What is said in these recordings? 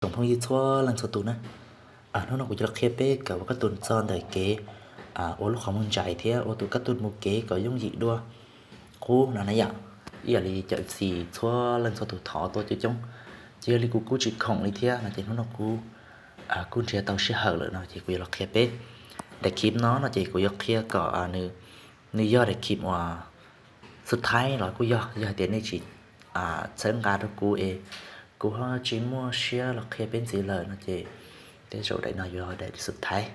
Tsoom phooj ywg txhua leej txhua tus na, hnub no kuv yuav los qhia peb kawm ua kab tus txog ntawm kev ua lub qhov muag ntsais thiab ua tus kab tus mus kev kom yooj yim dua qub no na yom. Ib yam li cov F C txhua leej txhua tus thov tuaj coob coob, ces yog li kuv kuj tsis khoom li thiab no ces hnub no kuv kuj nrhiav tau sij hawm lawm no ces kuv yuav los qhia peb. Daim clip no no ces kuv yuav qhia kom nws, nws yog daim clip uas xub thaib los kuj yog, yog hais tias nej tsis txhawb nqa rau kuv es kuv ho tsis muaj siab los qhia peb ntxiv lawm no ces tej zaum daim no yuav daim xub thaib.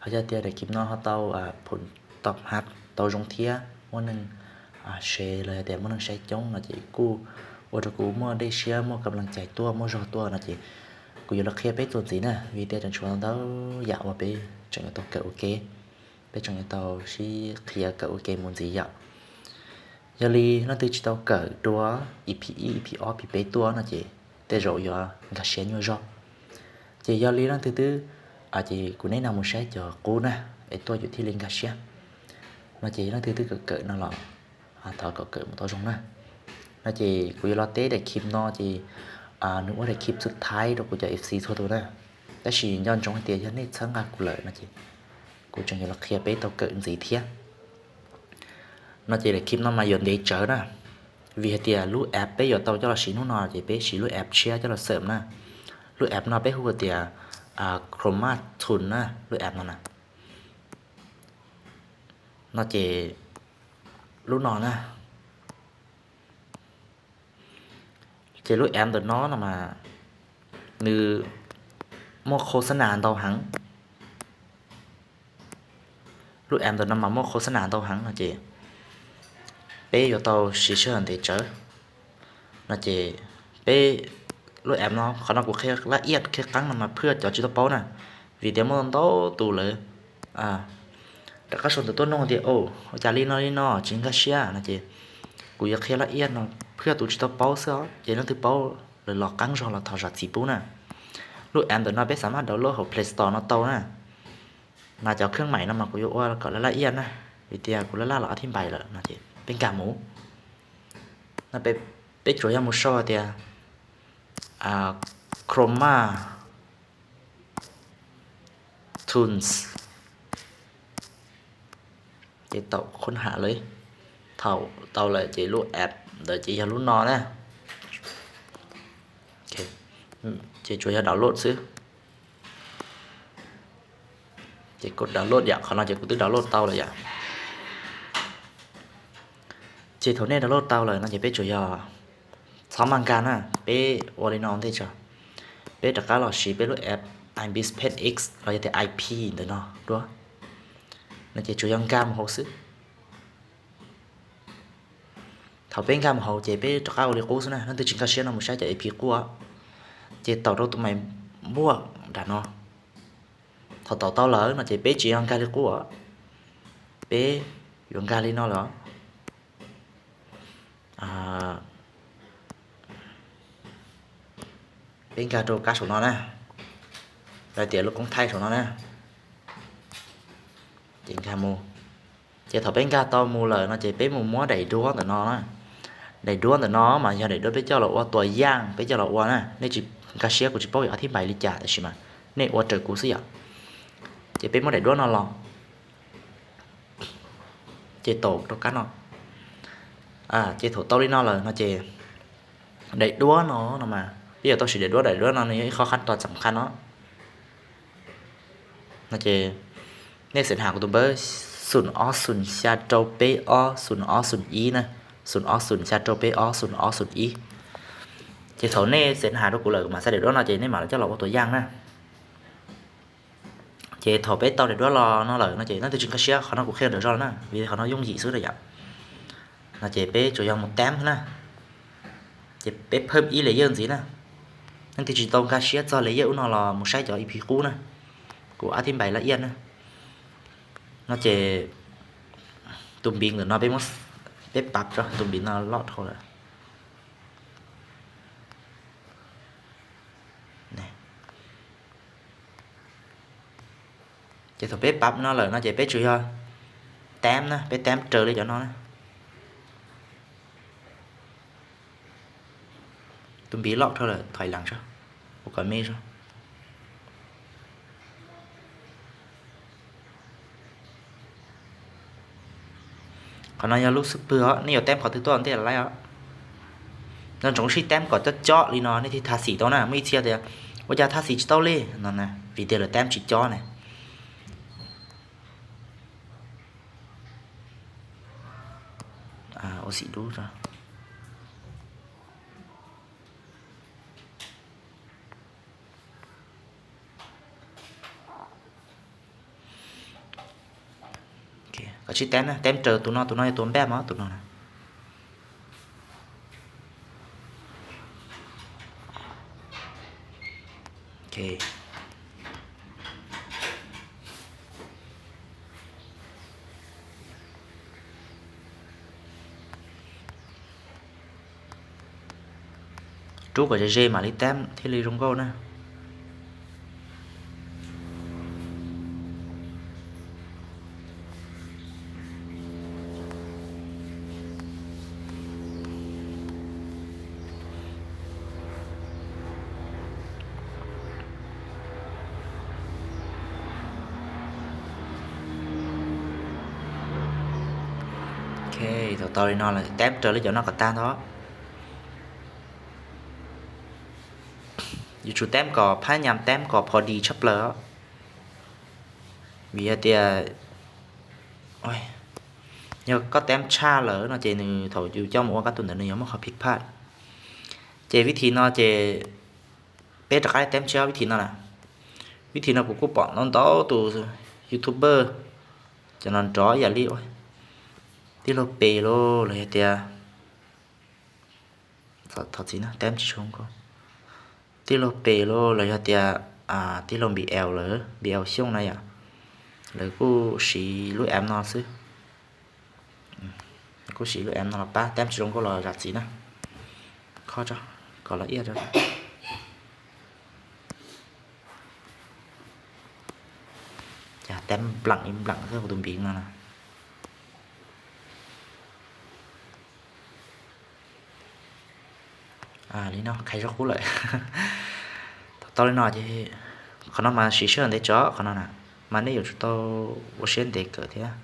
Ho yog tias daim clip no ho tau phum tom hab tau zoo thiab muaj neeg share los yog tias muaj neeg saib coob no ces kuj ua rau kuv muaj dej siab muaj kam lees cais tuaj muaj zog tuaj no ces kuv yuav los qhia peb txuas ntxiv na, vim tias tseem tshuav ntau yam uas peb tseem yuav tau kawm ua ke, peb tseem yuav tau sib qhia kawm ua ke mus ntxiv yom. Yog li leej twg tsis tau kawm dua E P ib, E P ob, E P peb tuaj no ces tej zaum yuav nkag siab nyuaj zog. Ces yog li leej twg twb, ces kuv neb no mus saib cov qub na, es tuaj yus thiaj li nkag siab. No ces leej twg twb kawm kawm no los thov kom kawm mus tau zoo na. No ces kuv yuav los teb daim clip no ces nws ua daim clip xub thaib rau kuv cov F C txhua tus na. Tab sis nco ntsoov hais tias yog nej txhawb nqa kuv lawm no ces kuv tseem yuav los qhia peb tau kawm ntxiv thiab. No ces daim clip no mas yuav ntev tsawv na, vim hais tias lub app peb yuav tau coj los siv hnub no ces peb siv lub app tshiab coj los xawm na. Lub app no peb hu tias Chroma Tools na, lub app no na. No ces lub no na, ces lub app ntawm no no mas nws muaj khos xab nas ntau heev. Lub app ntawm no mas muaj khos xab nas ntau heev no ces peb yuav tau siv sij hawm ntev tsawv. No ces peb, lub app no qhov no kuv qhia laj iab qhia qeeb no mas phwj cov tsis tau paub na, vim tias muaj ntau tus lawv rov qab sau ntawv tuaj nug tias, ua cas li no li no tsis nkag siab no ces kuv yuav qhia laj iab no phwj tus tsis tau paub xwb os, ces leej twg paub lawm los qeeb zog los thov zam txim pub na. Lub app ntawm no peb xam maj download hauv Play Store no tau na. Mas cov khab maim no mas kuv yuav ua kom laj laj iab na, vim tias kuv laj laj los ob thib npais lawm no ces peb nkag mus. No peb tsuas yog mus sau tias Chroma Tools, ces tau khoob ham lawm. Thaum tau lawm ces lub app ntawd ces yog lub no na. Ces tsuas yog download xwb. Ces kuv download yom, qhov no ces kuv twb download tau lawm yom. Ces thaum nej download tau lawm no ces peb tsuas yog txhob maj nkag na, peb ua li no ntej tso. Peb rov qab los siv peb lub app Ibis Paint X los yog tias I P ntawm no dua. No ces tsuas yog nkag mus hauv xwb. Thaum peb nkag mus hauv ces peb rov qab ua li qub xwb na, leej twg tsis nkag siab no mus saib cov I P qub os. Ces taum rau tus mais npuaj nram no. Thaum taum tau lawm no ces peb tsis yog nkag li qub os, peb yuav nkag li no lawm. Peb nkag rau kab saum no na, lawv tias lub koob thaij saum no na. Ces nkag mus. Ces thaum peb nkag tau mus lawm no ces peb mus muab daim duab ntawm no na. Daim duab ntawm no mas yog daim duab peb coj los ua tuam yaaj, peb coj los ua na. Nej tsis nkag siab kuv tsis paub yog ob thib npais li cas tab sis mas nej ua raws kuv xwb yom. Ces peb muab daim duab no los, ces taum rau kab no. Ces thaum tau li no lawm no ces daim duab no no mas peb yuav tau siv daim duab, daim duab no nws yog ib qho khab tos xam khab no. No ces nej xeem has kuv tus npawb xoom ob xoom xya rau peb ob xoom ob xoom ib na, xoom ob xoom xya rau peb ob xoom ob xoom ib. Ces thaum nej xeem has rau kuv lawm kuv mam xa daim duab no ces nej mam li coj los ua tuam yaaj na. Ces thaum peb tau daim duab los no lawm no ces leej twg tsis nkag siab, qhov no kuv qhia nrawm zog na, vim qhov no yooj yim xwb na yom. No ces peb tsuas yog mus tab na, ces peb phawm ib layer ntxiv na. Leej twg tsis tau nkag siab txog layer ub no los mus saib cov E P qub na, kuv ob thib npais laj iab na. No ces tus npiv ntawm no peb muab, peb pab tso, tus npiv no loj dhau lawm. Ces thaum peb pab no lawm no ces peb tsuas yog tab na, peb tab raws li cov no na. Tus npiv loj dhau lawm, thov lees tso, ua kom me tso. Qhov no yog lub xub pwg os, nej yuav teb qhov twg tuaj ntej los laib os. Nco ntsoov sib teb kom cob cob li no nej thiaj thaj xim tau na. Muaj ib txhia tias ua cas thaj xim tsis tau li no na, vim tias lawv teb tsis cob na. Ua xim dub. Koj sib teb na, teb raws tus no, tus no yog tus npaj mog, tus no na. Rub kom ze ze mam li teb thiaj li zoo nkauj na. Ok, tau tau li no lawm, teb raws li cov no kom tag ntawd. Yuav tsum teb kom phab nyas teb kom pho dis tshaj plaws os. Vim hais tias yog koj teb tshaj lawm no ces nws thaum yus coj mus ua kab tus ntawd nws yuav muaj qhov phij phaj. Ces vib thim no ces peb rov qab teb tshiab vib thim no na. Vib thim no kuv kuj pom ntau ntau tus YouTuber cov no nrov ib yam li tij laug Pes los los yog tias, thov txim na, teb tsis zoo nkauj, tij laug Pes los los yog tias tij laug Npis Eus lawm, Npis Eus Xyooj na yom, lawv kuj siv lub app no xwb. Kuj siv lub app no los pab, teb tsis zoo nkauj los zam txim na. Khob tso, kom los ib tso. Cas teb nplam ib nplam xwb tus npiv no na. Li no qhais zaub qub lawm. Tau li no ces qhov no mas siv sij hawm ntev tso qhov no na, mas nej yuav tsum tau ua siab ntev kawm thiab.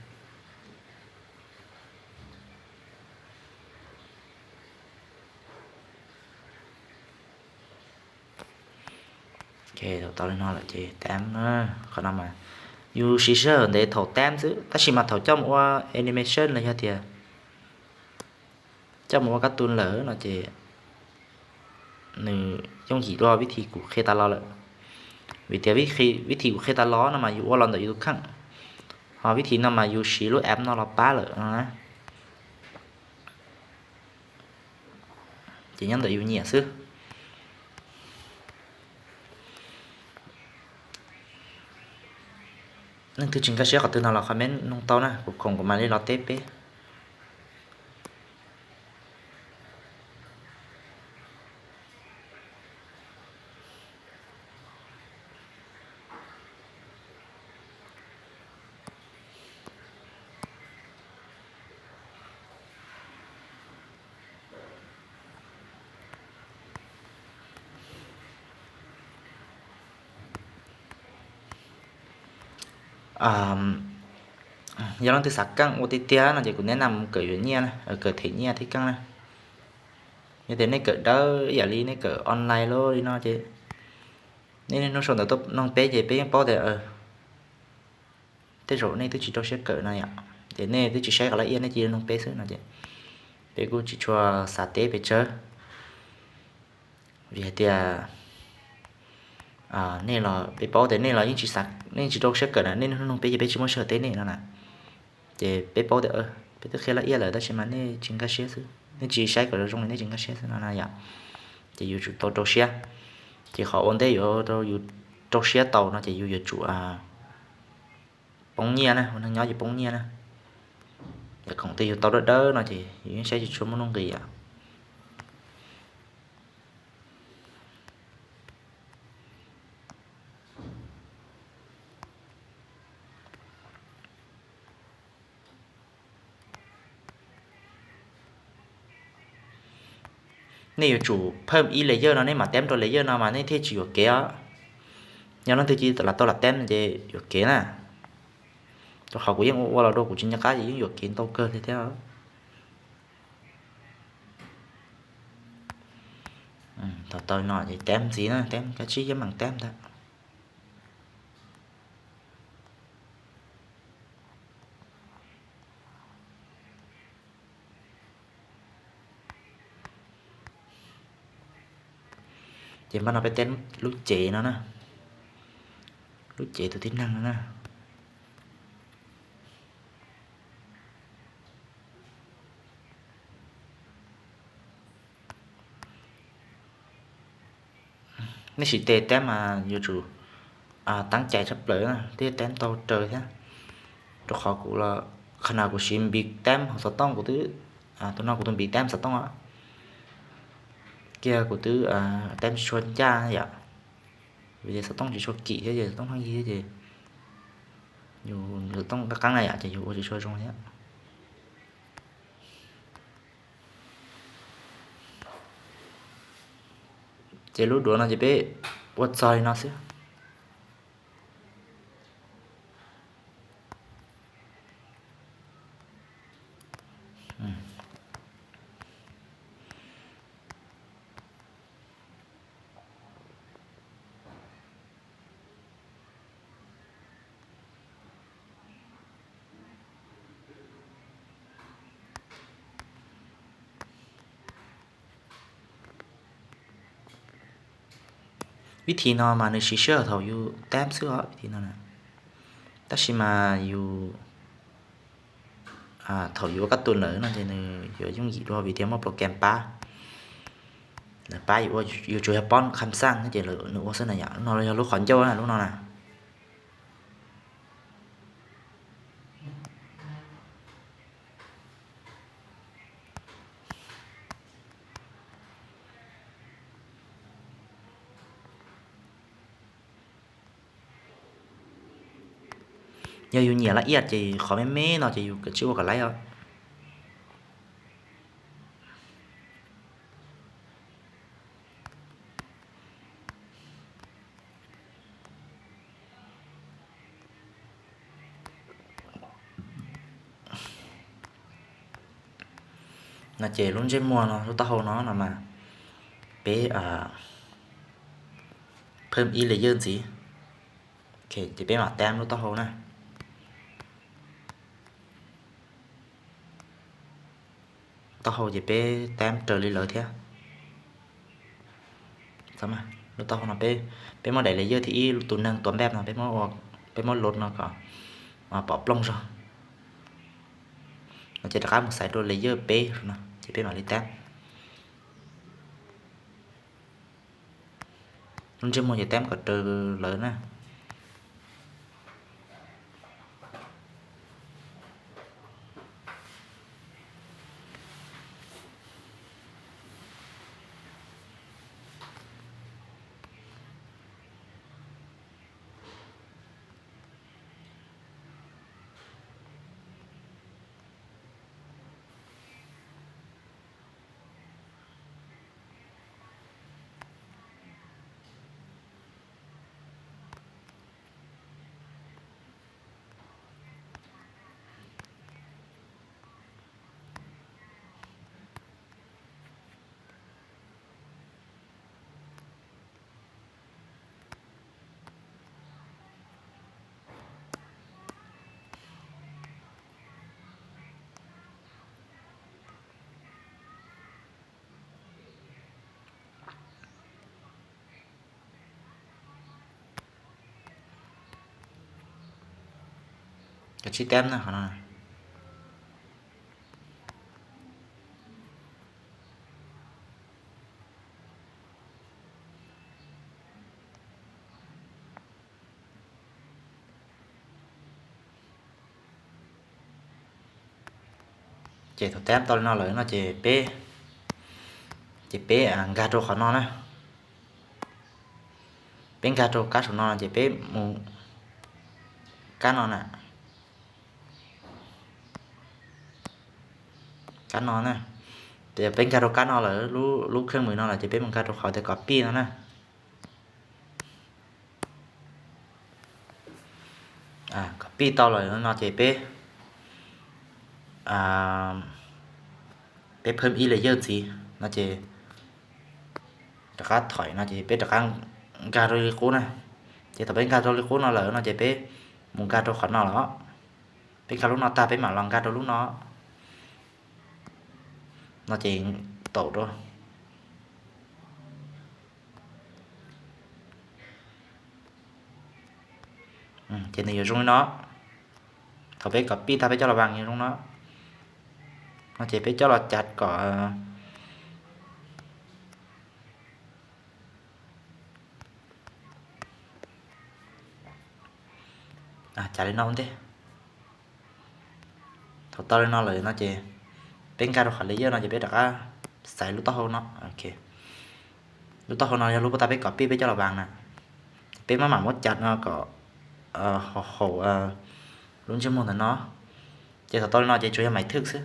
Tau li no lawm ces teb, qhov no mas yus siv sij hawm ntev thaum teb xwb, tab sis mas thaum coj mus ua animation los yog tias coj mus ua kab tus lawm no ces nws yooj yim dua vib thim kuv qhia tas los lawm. Vim tias vib thim kuv qhia tas los no mas yus ua los ntawm yus tus kheej, ho vib thim no mas yus siv lub app no los pab lawm no na. Ces nyob ntawm yus nyiam xwb. Leej twg tsis nkag siab qhov twg no los comment nug tau na, kuv khoom kuv mam li los teb peb. Yog leej twg xav keej ua tiag tiag no ces kuv neb na mus kawm yuav nyiaj, kawm them nyiaj thiab keej na. Yog tias nej kawm dawb ib yam li nej kawm online los li no ces nej niaj hnub sau ntawv tuaj noog peb ces peb yeej paub tias tej zaum nej twb tsis rau siab kawm no yom, ces nej twb tsis saib qhov laj iab nej cia li noog peb xwb no ces peb kuj tsis tshua xav teb pes tsawg. Vim hais tias nej los peb paub tias nej los yeej tsis, nej tsis rau siab kawm na, nej niaj hnub noog peb ces peb tsis muaj sij hawm teb nej no na. Ces peb paub tias peb twb qhia laj iab lawm tab sis mas nej tsis nkag siab xwb, nej tsis saib kom zoo zoo li nej tsis nkag siab xwb no na yom. Ces yus tsum tau rau siab. Ces qhov ua ntej yuav rau yus rau siab tau no ces yus yuav tsum poob nyiaj na, ua neeg nyob ces poob nyiaj na. Yog khoom twg yus tau dawb dawb no ces yus yeej saib tsis tshua muaj nuj nqis yom. Nej yuav tsum phawm ib layer no nej mam teb rau layer no mas nej thiaj tsis yuam kev os. Yog leej twg cia li lam tau lam teb ces yuam kev na. Rau qhov kuv yeej ua ua los dua kuv tsis nco qab ces yeej yuam kev ntau kawg li thiab. Thaum tau no ces teb ntxiv na, teb kab tsib yeej meem teb ntag. Ces npaj no peb teb lub cev no na, lub cev tus tib neeg no na. Nej siv tes teb mas yuav tsum teeb cai tshaj plaws na thiaj teb tau raws thiab. Rau qhov kuv los qhov no kuv siv npiv teb hauv xov tooj, kuv twb, tus no kuv tus npiv teb xov tooj os. Kiag kuv twb teb tsis tshua ncaj yom, vim tias xov tooj tsis tshua kim thiab ces xov tooj pheej yig thiab ces yus xov tooj qab qeeb na yom ces yus ua tsis tshua zoo thiab. Ces lub duav no ces peb ua txog li no xwb. Vib thi no mas nws siv sij hawm thaum yus teb xwb os, vib thi no. Tab sis mas yus, thaum yus ua kab tus lawm no ces nws yuav yooj yim dua vim tias muaj program pab. Lawv pab yus ua, yus tsuas yog pab kham xaj no ces nws ua xwb na yom. Lub no yog lub qhov ncauj na, lub no na. Yog yus nyiam laj iaj ces qhov me me no ces yus kav tsij ua kom laib os. No ces lub ntsej muag no, lub taub hau no no mas peb phawm ib layer ntxiv. Ces peb mam tab lub taub hau na. Taub hau ces peb tab raws li lawv thiab. Lub taub hau no peb, peb muab daim layer thib ib tus neeg tuav npej no, peb muab load no kom pom plooj zog. No ces rov qab mus xaiv dua layer peb no ces peb mam li tab. Lub ntsej muag ces tab kom raws lawv na. Kav tsij tab na qhov no. Ces thaum tab tau li no lawm no ces peb, ces peb nkag rau qhov no na. Peb nkag rau kab saum no ces peb mus kab no na. Kab no na. Ces peb nkag rau kab no lawm, lub kheej mws no lawm ces peb mus nkag rau qhov tias copy no na. Copy tau lawm no ces peb, peb phawm ib layer ntxiv no ces rov qab thom no ces peb rov qab nkag rau li qub na. Ces thaum peb nkag rau li qub no lawm no ces peb mus nkag rau qhov no los, peb nkag lub no tag peb mam los nkag rau lub no no ces taum rau. Ces nws yuav zoo li no. Thaum peb copy tag peb coj los vang yuav zoo no. No ces peb coj los cav kom cav li no ua ntej. Thaum tau li no lawm no ces peb nkag rau qhov layer no ces peb rov qab xaiv lub taub hau no. Lub taub hau no yog lub pab tas peb copy peb coj los vang na. Peb maj mam muab cav no kom haum lub ntsej muag ntawm no. Ces thaum tau li no ces tsuas yog maiv thwj xwb.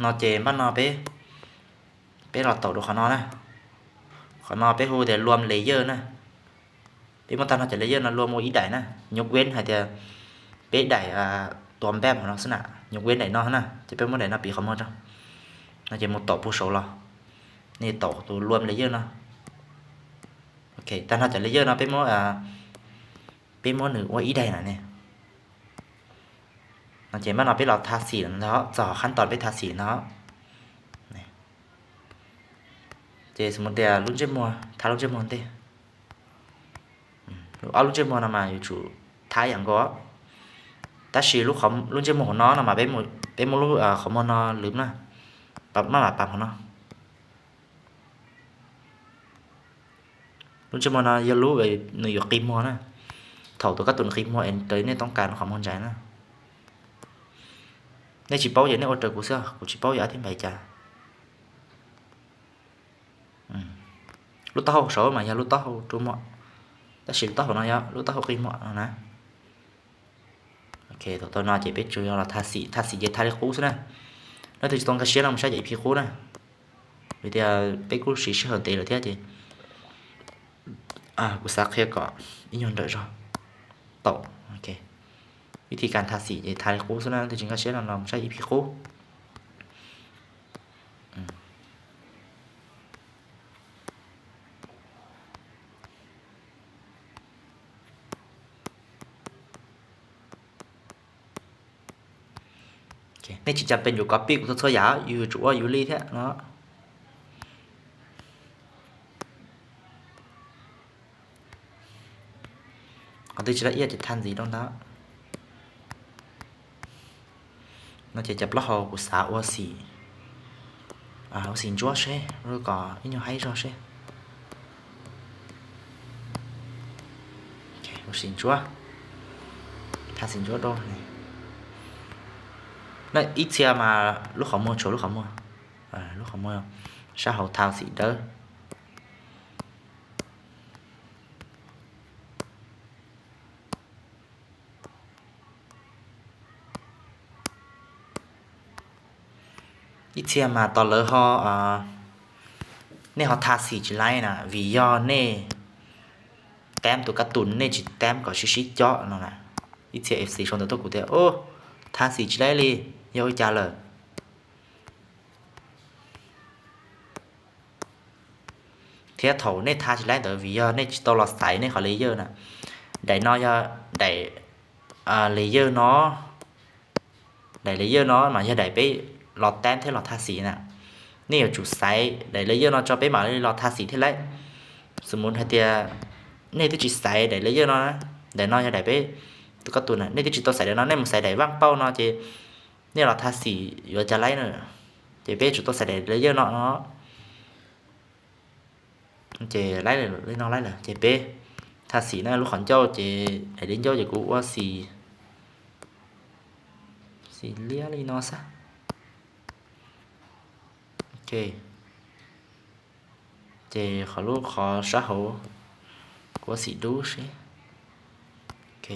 No ces npaj no peb, peb los taum rau qhov no na. Qhov no peb hu tias luam layer na. Peb muab tag no cov layer no luam ua ib daim na, nyuj veb hais tias peb daim tua npaj hauv no xwb na, nyuj veb daim no na ces peb muab daim no piv qhov muag rau. No ces mus taum puag saud los, nej taum tus luam layer no. Ok, tag no cov layer no peb muab, peb muab nws ua ib daim na ne. No ces npaj no peb los tha xim ntag, txog qhab tos peb tha xim ntag. Ces xws mus tias lub ntsej muag, tha lub ntsej muag ntej. Ob lub ntsej muag no mas yuav tsum tha ib yam nkaus, tab sis lub ntsej muag hauv no no mas peb muab lub qhov muag no lwv na, maj mam pam hauv no. Lub ntsej muag no yog lub nws yuav qi muag na. Thaum tus kab tus nws qi muag es raws li nej toob kas qhov muag ntsais na. Nej tsis paub ces nej ua raws kuv xwb, kuv tsis paub yog ob thib npaim cas. Lub taub hau saud mas yog lub taub hau rua muag, tab sis lub taub hau no yog lub taub hau qi muag no na. Ok, thaum tau no ces peb tsuas yog los tha xim, tha xim ces tha li qub xwb na. Leej twg tsis tau nkag siab no mus saib cov ib phim qub na, vim tias peb kuj siv sij hawm ntev lawm thiab ces kuv xav qhia kom ib nyuag nrawm zog taum. Vib thi kas tha xim ces tha li qub xwb na, leej twg tsis nkag siab no los mus saib ib phim qub. Nej tsis cas pes yuav copy kuv txhua txhua yam, yus yuav tsum ua yus li thiab no. Qhov twg tsis laj iaj ces tha ntxiv rau ntawd. No ces cov plaub hau kuv xav ua xim, ua xim ntsuab seb, kom ib nyuag haib zog seb. Ua xim ntsuab, tha xim ntsuab rau. Ib txhia mas lub qhov muag, tshuav lub qhov muag, lub qhov muag sab hauv tha xim dawb. Ib txhia mas tos lawv ho, nej ho tha xim tsis laib na, vim yog nej tam tus kab tus nej tsis tam kom sib sib cob no na. Ib txhia F C sau ntawv tuaj kuv tias, tha xim tsis laib li, yog ua cas lawm? Thiab thaum nej tha tsis laib ntawd vim yog nej tsis tau los xaiv nej qhov layer na. Daim no yog daim layer no, daim layer no mas yog daim peb los tab thiab los tha xim na. Nej yuav tsum xaiv daim layer no tso peb mam li los tha xim thiab laib. Xws mus hais tias nej twb tsis xaiv daim layer no, daim no yog daim peb tus koj tus na, nej twb tsis tau xaiv daim no, nej mus xaiv daim vaj pauj no ces nej los tha xim yuav cas laib na. Ces peb tsum tau xaiv daim layer no no. Ces laib li no laib lawm ces peb tha xim na, lub qhov ncauj ces daim li ncauj ces kuv ua xim, xim liab li no xwb. Ok, ces qhov lub qhov sab hauv kuv ua xim dub seb. Ok.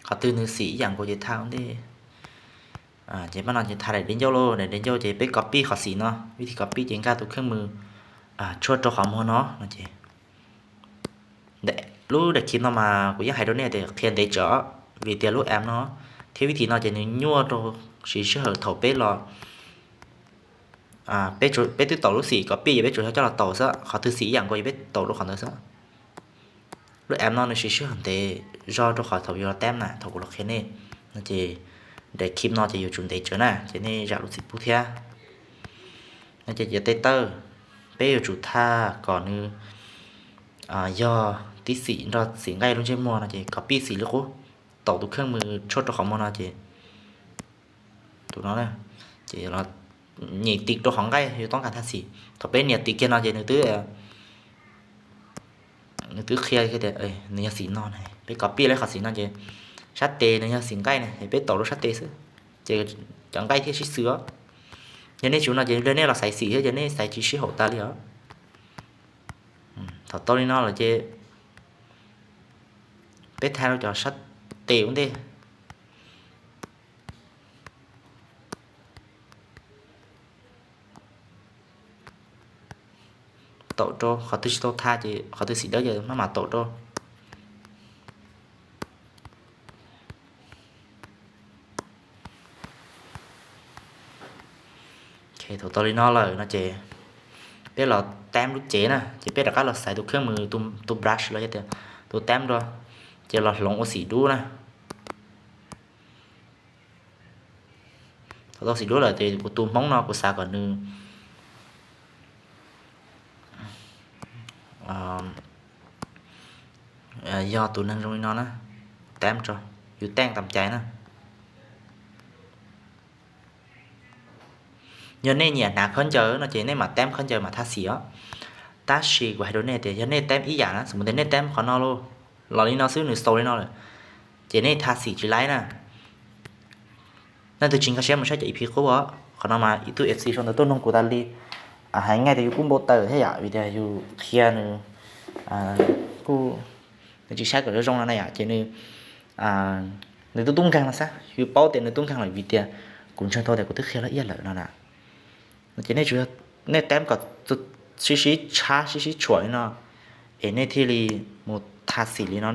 Qhov twg nws xim ib yam nkaus ces tha ua ntej. Ces pab no ces tha daim dej ncauj lauj, daim dej ncauj ces peb copy qhov xim no, vib thib copy ces nkag tus kheej mws tshuaj rau qhov muag no no ces lub daim khi no mas kuv yeej hais rau nej tias qhia ntev tsawv, vim tias lub app no thiab vib thib no ces nws nyuaj rau siv sij hawm thaum peb los peb twb tau lub xim copy ces peb tsuas yog coj los tau xwb, qhov twg xim ib yam nkaus ces peb tau rau qhov ntawd xwb. Lub app no nws siv sij hawm ntev zog rau qhov thaum yus los tab na, thaum kuv los qhia nej no ces daim khi no ces yuav tsum ntev tsawv na, ces nej zam lub txim pub thiab. No ces cov tej tawj peb yuav tsum thaj kom nws yog tib xim nrog xim nqaij lub ntsej muag no ces copy xim li qub, tau tus kheej mws tshuaj rau qhov muag no ces tus no ces nyem tiv rau qhov nqaij yus toob kas thaj xim. Thaum peb nias tiv kiag no ces nws twb nws twb qhia tias nws yog xim no na, peb copy li qhov xim no ces sab tes nws yog xim nqaij na es peb tau rau sab tes xwb, ces cov nqaij thiaj sib xws os. Yog nej tsis ua no ces nej los xaiv xim thiab ces nej xaiv tsis sib haum tas li os. Thaum tau li no lawm ces peb thaj rau cov sab tes ua ntej. Tau rau qhov twg tsis tau thaj ces qhov twg xim dawb ces maj mam tau rau. Thaum tau li no lawm no ces peb los tab lub cev na, ces peb rov qab los xaiv tus kheej mws, tus brush los yog tias tus tab rau, ces los hloov ua xim dub na. Thaum tau xim dub lawm ces kuv tus Hmoob no kuv xav kom nws yog tus neeg zoo li no na, tab rau, yus teej tam cai na. Yog nej nyiam hnav khaub ncaws no ces nej mam tab khaub ncaws mam thaj xim os. Tab sis kuv hais rau nej tias yog nej tab ib yam na, xws li tias nej tab qhov no los, los li no xwb nws xaus li no lawm, ces nej thaj xim tsis laib na. Leej twg tsis nkag siab mus saib cov EP qub os, qhov no mas ib tug FC sau ntawv tuaj nug kuv tas li, hais nqaij tias yus kuj npau taws thiab yom, vim tias yus qhia nws kuj, nws tsis saib kom zoo zoo no na yom, ces nws, nws twb tub nkeeg no xwb, yus paub tias nws tub nkeeg lawm vim tias kuv ntseeg tau tias kuv twb qhia lawm ib yam lawm no na. Ces nej tsum, nej tab kom sib sib tshab sib sib tshuam li no, es nej thiaj li mus thaj xim li no,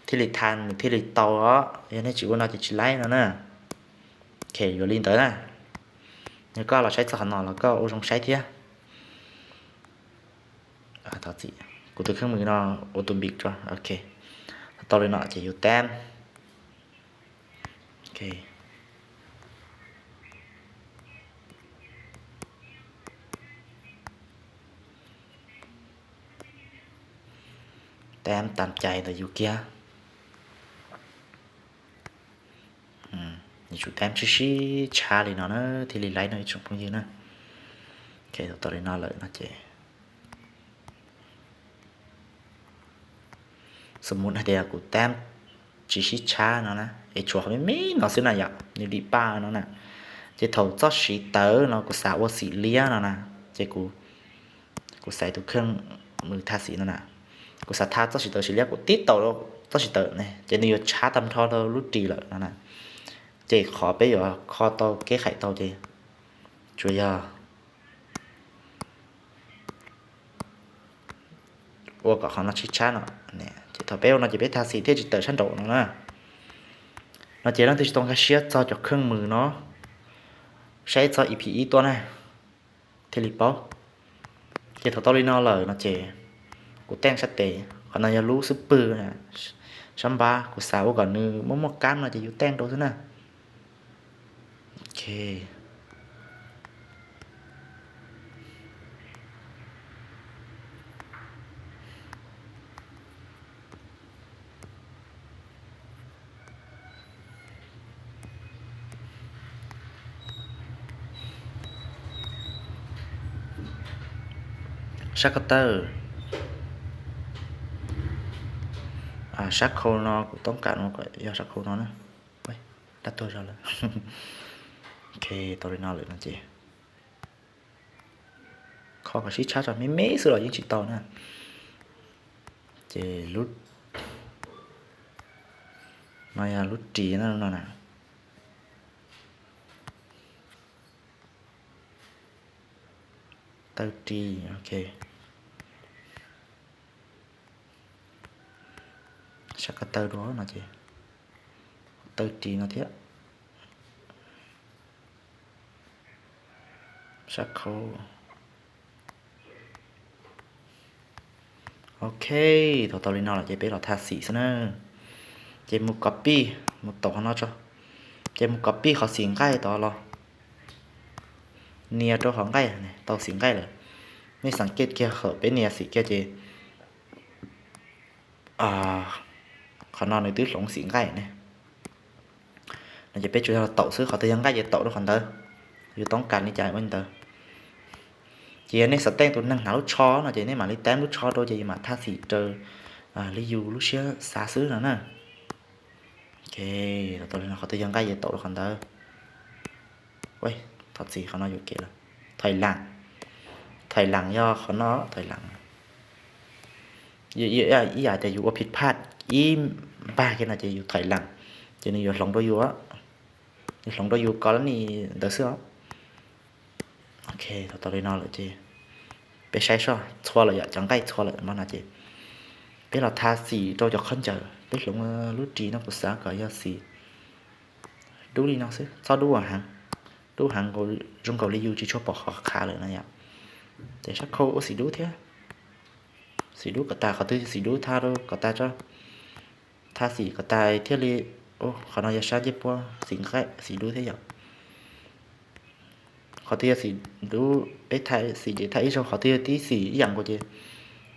thiaj li thaj nws thiaj li tau os, yog nej tsis ua no ces tsis laib no na. Yuav li ntawd na, yog koj los saib txog qhov no los koj ua zoo saib thiab. Kuv tus kheej mws no ua tus npis tso, ok. Tau li no ces yus tab. Tab tam cai ntawm yus kiag. Yuav tsum tab sib sib tshab li no na thiaj li laib no ib tsoom phooj ywg na. Tau li no lawm no ces, xws li hais tias kuv tab tsis sib tshab no na, es tshuav qhov me me no xwb na yom, nws dim paj no na, ces thaum txoj siv tawv no kuv xav ua xim liab no na, ces kuv xaiv tus kheej mws thaj xim no na, kuv xav thaj txoj siv tawv xim liab, kuv tib taus txoj siv tawv ne ces nws yuav tshab tag nrho rau lub ris lawm no na. Ces qhov peb yuav kho tau kev khaim tau ces tsuas yog ua kom qhov no sib tshab no, ces thaum peb ua no ces peb thaj xim thiaj tsis tawm sab nraud no na. No ces leej twg tsis tau nkag siab txog cov kheej mws no, saib txog EP ib tuaj na thiaj li paub. Ces thaum tau li no lawm no ces kuv teej sab tes, qhov no yog lub xub pwg, sab npab, kuv xav ua kom nws muaj muaj kab no ces yus teej rau xwb na. Ok. Sab ko taw, sab khau no kuv toob kam no kom yog sab khau no na. Dab tuag zog lawm. Ok, tau li no lawm no ces kho kom sib tshab tso, me me xwb los yeej tsis tau na. Ces lub no yog lub ris no na. Taw ris, ok. Sab ko taw dua no ces taw ris no thiab. Sab khau. Ok, thaum tau li no lawm ces peb los tha xim xwb na. Ces mus copy, mus taum qhov no tso. Ces mus copy qhov xim nqaij tod los nias rau qhov nqaij, tau xim nqaij lawm. Nej xav kiag kiag thaum peb nias xim kiag ces qhov no nws twb hloov xim nqaij ne. No ces peb tsuas yog taum xwb, qhov twg yog nqaij ces taum rau qhov ntawd. Yus toob kas li cas ua li ntawd. Ces yog nej xav teej tus neeg hnav lub tsho no ces nej mam li tab lub tsho rau ces yus mam thaj xim raws li yus lub siab xav xwb no na. Ok, tau li no qhov twg yog nqaij ces taum rau qhov ntawd. Thov txim, qhov no yuam kev lawm. Thaim lam, thaim lam yog qhov no, thaim lam. Ib yam tias yus ua phij phaj ib npag kiag no ces yus thaim lam, ces nws yuav hloov rau yus, nws hloov rau yus ko lab ni ntawd xwb os. Ok, tau li no lawm ces peb saib soj txhua lawm yom, cov nqaij txhua lawm no ces peb los tha xim rau cov khaub ncaws. Peb hloov lub ris no kuv xav kom yog xim dub li no xwb, txhob dub heev, dub heev zoo nkaus li yus tsis tshua pom qhov qhav lawm no yom. Ces sab khau ua xim dub thiab, xim dub kom tas, qhov twg xim dub tha rau kom tas tso, tha xim kom tas thiaj li. Qhov no yog sab ncej puab, xim nqaij xim dub thiab yom. Qhov twg yog xim dub peb tha xim ces tha ib zaug, qhov twg yog tib xim ib yam nkaus ces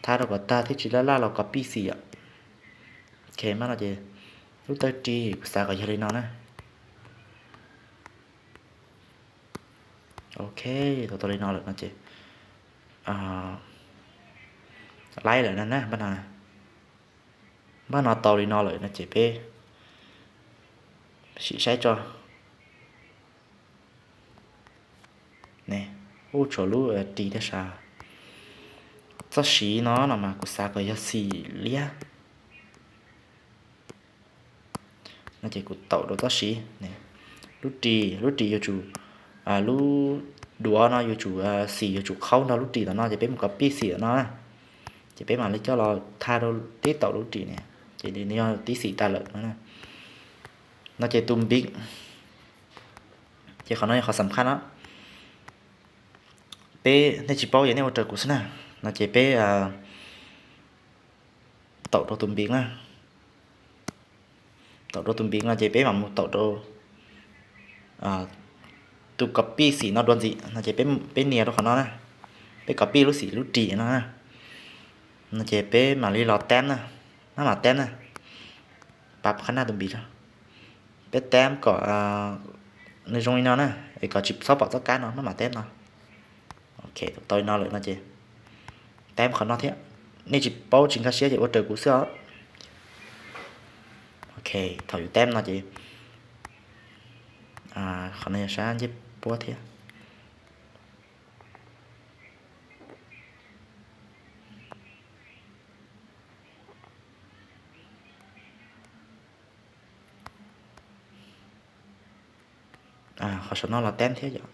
tha rau kom tag thiab tsis laj laj los copy xim yom. Ok, mas no ces lub taw ris kuv xav kom yog li no na. Ok, tau tau li no lawm no ces laib lawm na, npaj no, npaj no tau li no lawm no ces peb sim saib tso. Ne, ub, tshuav lub ris thiab sav. Txoj siv no no mas kuv xav kom yog xim liab. No ces kuv taum rau txoj siv. Lub ris, lub ris yuav tsum, lub duav no yuav tsum, xim yuav tsum qhaub nrog lub ris tom no ces peb mus copy xim tom no na. Ces peb mam li coj los tha rau tib taum lub ris ne, ces nws yog tib xim tas lawm no. No ces tus npiv, ces qhov no yog qhov xam khaj no. Peb, nej tsis paub ces nej ua raws kuv xwb na. No ces peb taum rau tus npiv na. Taum rau tus npiv no ces peb mam mus taum rau tus copy xim no dua ntxiv no ces peb nias rau qhov no na. Peb copy lub xim lub ris no na. No ces peb mam li los tab na, maj mam tab na. Pab qhab naj tus npiv tso. Peb tab kom nws zoo li no na, es kom tsis txhob pom txoj kab no, maj mam tab no. Ok, tau li no lawm no ces tab qhov no thiab. Nej tsis paub tsis nkag siab ces ua raws kuv xwb os. Ok, thaum yus tab no ces qhov no yog sab ncej puab thiab. Qhov saum no los tab thiab yom.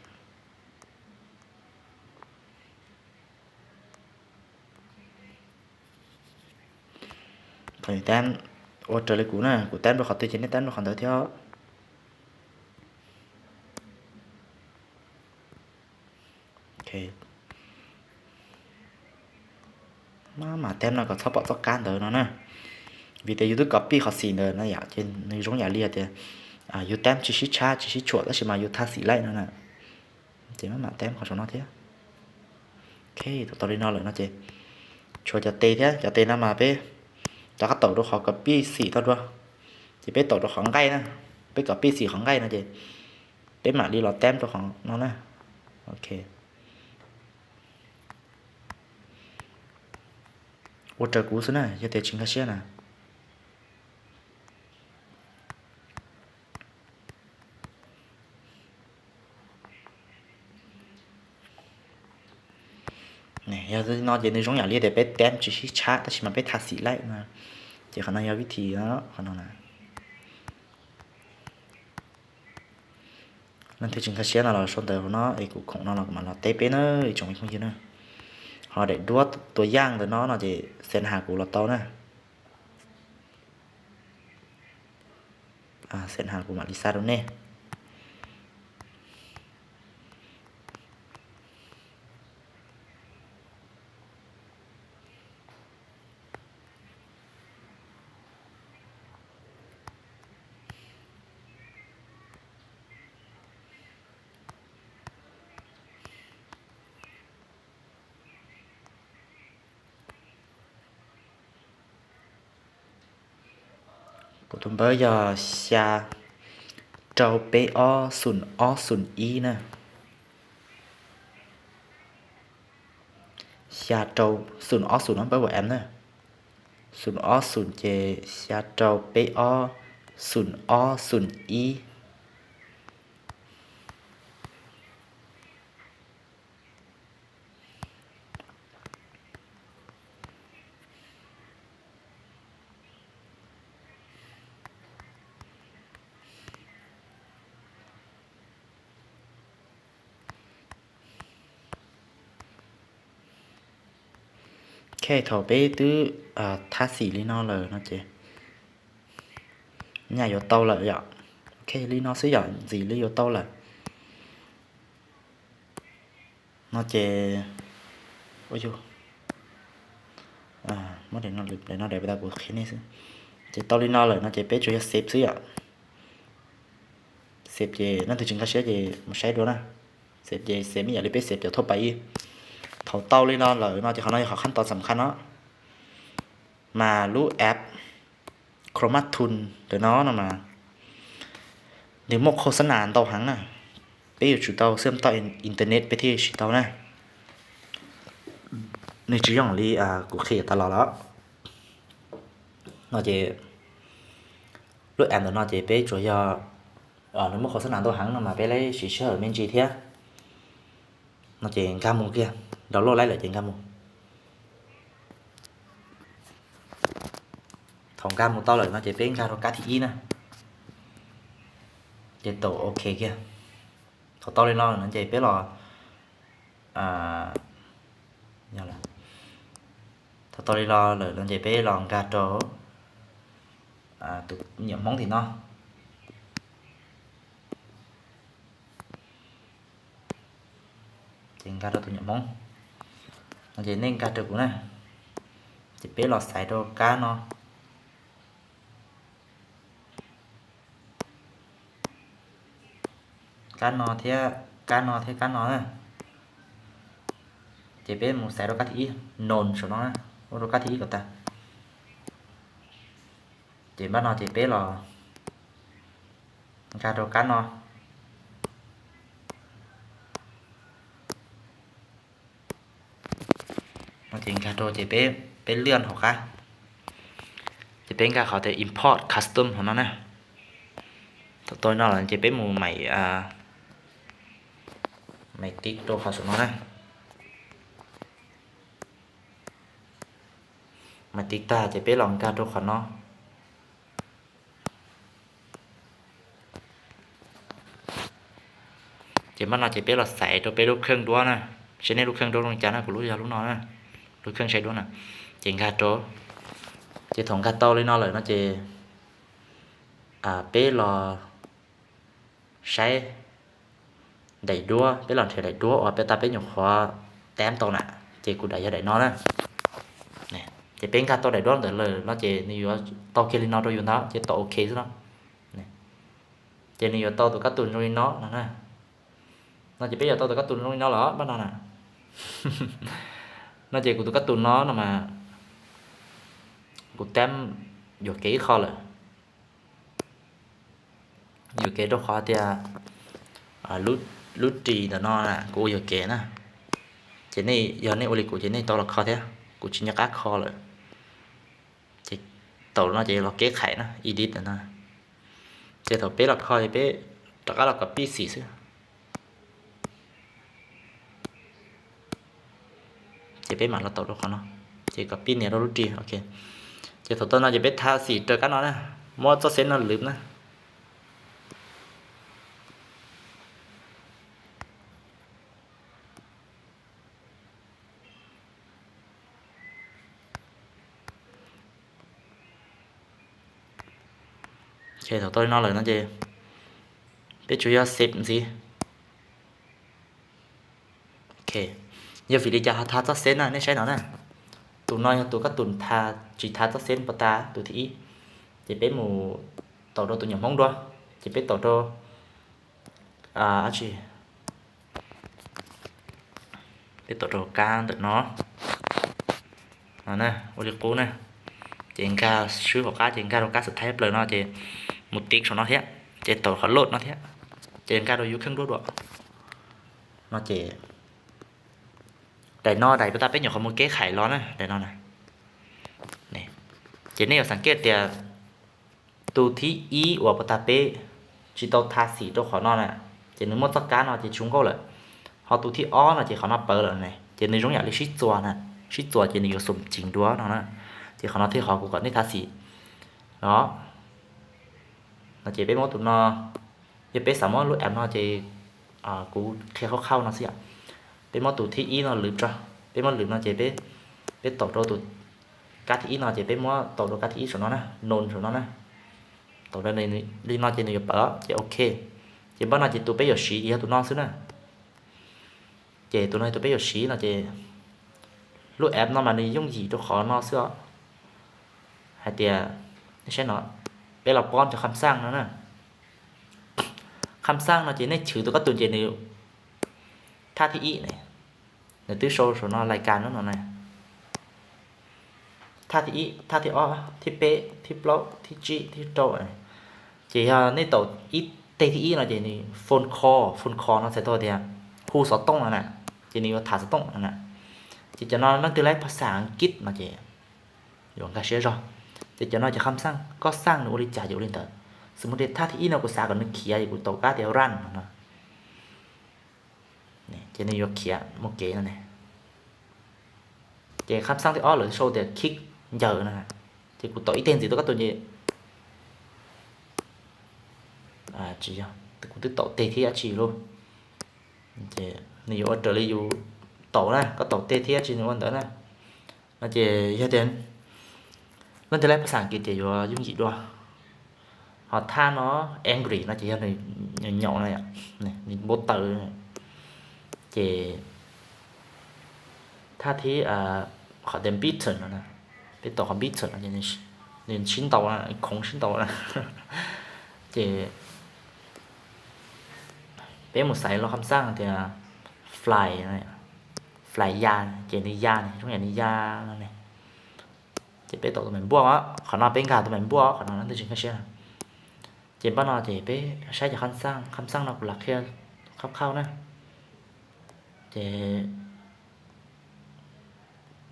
Thaum tab ua raws li kuv na, kuv tab rau qhov twg ces nej tab rau qhov ntawd thiab. Maj mam tab no kom txhob pom txoj kab ntawd no na. Vim tias yus twb copy qhov xim ntawd no yom, ces nws zoo yam li tias yus tab tsis sib tshab tsis sib tshuam tab sis mas yus tha xim laij no na. Ces maj mam tab qhov saum no thiab. Ok, tau li no lawm no ces tshuav cov tes thiab, cov tes no mas peb rov qab taum rau qhov copy xim tau dua. Ces peb taum rau qhov nqaij na, peb copy xim qhov nqaij no ces peb mam li los tab rau qhov no na. Ok. Ua raws kuv xwb na, yog tias tsis nkag siab na. Yog li no ces nws zoo yam li tias peb tab tsis sib tshab tab sis mas peb tha xim laij na. Ces qhov no yog vib thim qhov no na. Leej twg tsis nkag siab no los sau ntawv hauv no es kuv khoom no los kuv mam los teb peb na ib tsoom phooj ywg na. Ho daim duab tua yaj ntawm no no ces xeem has kuv los tau na. Xeem has kuv mam li xa rau nej. Kuv tus npawb yog xya rau peb ob xoom ob xoom ib na. Xya rau xoom ob xoom no npawb ua em na. Xoom ob xoom ces xya rau peb ob xoom ob xoom ib. Ok, thaum peb twb thab xim li no lawm no ces nyaj yuav tau lawm yom. Ok, li no xwb yom, ntxim li yuav tau lawm. No ces, muab daim no, daim no daim pem tas kuv qhia nej xwb. Ces tau li no lawm no ces peb tsuas yog save xwb yom. Save ces leej twg tsis nkag siab ces mus saib dua na. Save ces save ib yam li peb save cov thauj pais ib. Thaum tau li no lawm no ces qhov no yog qhov khab tod xam khaj no. Mas lub app Chroma Tool ntawm no no mas nws muaj khos xab nas ntau heev na. Peb yuav tsum tau xab toj internet peb thiaj siv tau na. Nws tsis yooj li kuv qhia tas los lawm. No ces lub app ntawm no ces peb tsuas yog, nws muaj khos xab nas ntau heev no mas peb lawv siv sij hawm me ntsis thiab. No ces nkag mus kiag, download lawm ces nkag mus. Thaum nkag mus tau lawm no ces peb nkag rau kab thib ib na. Ces taum ok kiag. Thaum tau li no lawm no ces peb los, thaum tau li no lawm no ces peb los nkag rau tus nyuam Hmoob tim no. Ces nkag rau tus nyuam Hmoob no ces nej nkag rau kuv na. Ces peb los xaiv rau kab no. Kab no thiab kab no thiab kab no na. Ces peb mus xaiv rau kab thib ib, none saum no na, ua rau kab thib ib kom tag. Ces npaj no ces peb los nkag rau kab no. No ces nkag rau ces peb, peb lwaj hauv qab. Ces peb nkag qhov tias import custom hauv no na. Thaum tau no lawm ces peb mus maiv, maiv tiv rau qhov saum no na. Maiv tiv tag ces peb los nkag rau qhov no. Ces npaj no ces peb los xaiv rau peb lub kheej duab na, seb nej lub kheej duab zoo li cas na, kuv lub yog lub no na, lub kheej saib duab na. Ces nkag rau, ces thaum nkag tau li no lawm no ces peb los saib daim duab, peb los nrhiav daim duab uas peb tas peb nyuam qhuav tab tau na, ces kuv daim yog daim no na. Ces peb nkag tau daim duab ntawd lawm no ces nws yuav tau kiag li no rau yus ntag ces tau ok xwb no. Ces nws yuav tau tus kab tus zoo li no no na. No ces peb yuav tau tus kab tus zoo li no los npaj no na. No ces kuv tus kab tus no no mas kuv tab yuam kev ib qho lawm. Yuam kev rau qhov tias lub ris ntawm no na kuv ua yuam kev na. Ces nej yog nej ua li kuv ces nej tau los kho thiab, kuv tsis nco qab kho lawm. Ces thaum no ces los keb qhais na, edit ntawm no. Ces thaum peb los kho ces peb rov qab los copy xim xwb. Ces peb mam los tau rau qhov no, ces copy nias rau lub ris, ok. Ces thaum tau no ces peb thab xim raws kab no na, muab txoj xeb no lwv na. Thaum tau li no lawm no ces peb tsuas yog save ntxiv. Yog vim li cas ho tha txoj save na, nej saib no na. Tus no yog tus koj tus tha, tsis tha txoj save pov tas, tus thib ib. Ces peb mus taum rau tus nyuam Hmoob dua, ces peb taum rau, a, tsis, peb taum rau kab ntawm no, ua li qub na. Ces nkag swb hauv qab ces nkag rau kab xav thaib plaws no ces mus tiv saum no thiab, ces taum qhov load no thiab, ces nkag rau yus kheej duab dua no ces daim no daim pov tas peb nyuam qhuav mus keb hais los na, daim no na. Ces nej yuav xav kiaj tias tus thib ib uas pov tas peb tsis tau tha xim rau qhov no na, ces nws muab txoj kab no ces tsis nkauj lawm. Ho tus thib ob no ces qhov no pawv lawm ne, ces nws zoo yam li sib txuas na, sib txuas ces nws yuav xum ceev dua no na. Ces qhov no thiaj qhov kuv kom nej tha xim no. No ces peb muab tus no, yog peb xav muab lub app no ces kuv qhia khauj khauj no xwb yom. Peb muab tus thib ib no lwv tso, peb muab lwv no ces peb, peb taum rau tus kab thib ib no ces peb muab taum rau kab thib ib saum no na, none saum no na. Taum li no ces nws yuav pawv ces ok. Ces npaj no ces tus peb yuav siv ces yog tus no xwb na. Ces tus no tus peb yuav siv no ces lub app no mas nws yooj yim rau qhov no xwb os. Hais tias, nej saib no, peb los pom cov kham xaj no na. Kham xaj no ces nej chwv tus kab tus ces nws thaj thib ib ne, nws twb sau saum no lais kas no no na. Thaj thib ib, thaj thib ob, thib peb, thib plaub, thib tsib, thib rau. Ces yog nej taum ib teg thib ib no ces nws phone call, phone call no txhais tau tias hu xov tooj no na, ces nws yuav tham xov tooj no na. Ces cov no leej twg laib phas xas Askiv no ces yuav nkag siab zog. Ces cov no ces kham xaj, koj xaj nws ua li cas ces ua li ntawd. Xws mus tias thaj thib ib no kuv xav kom nws khiav ces kuv taum kab tias run no, ces nws yuav khiav mus kev no ne. Ces kham xaj thib ob lawv sau tias kick ncaws no, ces kuv taum ib teg ntxiv tuaj kab tus ces, tsis yog, kuv twb taum teg thib dab tsi lauj. Nws yuav ua raws li yus taum na, koj taum teg thib dab tsi nws ua ntawd na. No ces yog tias leej twg laib phas xas Askiv ces yuav yooj yim dua. Ho thaj no angry no ces yog nws nyaum no, nws npau taws. Ces thaj thib, qhov tias beaten no, peb taum qhov beaten no, nws sib ntaus, khoov sib ntaus. Ces peb mus xaiv los kham xaj tias fly, fly ya, ces nws ya ne, zoo yam nws ya no ne. Ces peb taum tus me npuaj, qhov no peb nkag tus me npuaj, qhov no leej twg tsis nkag siab. Ces npaj no ces peb saib cov kham xaj, kham xaj no kuv lam qhia khauj khauj na. Ces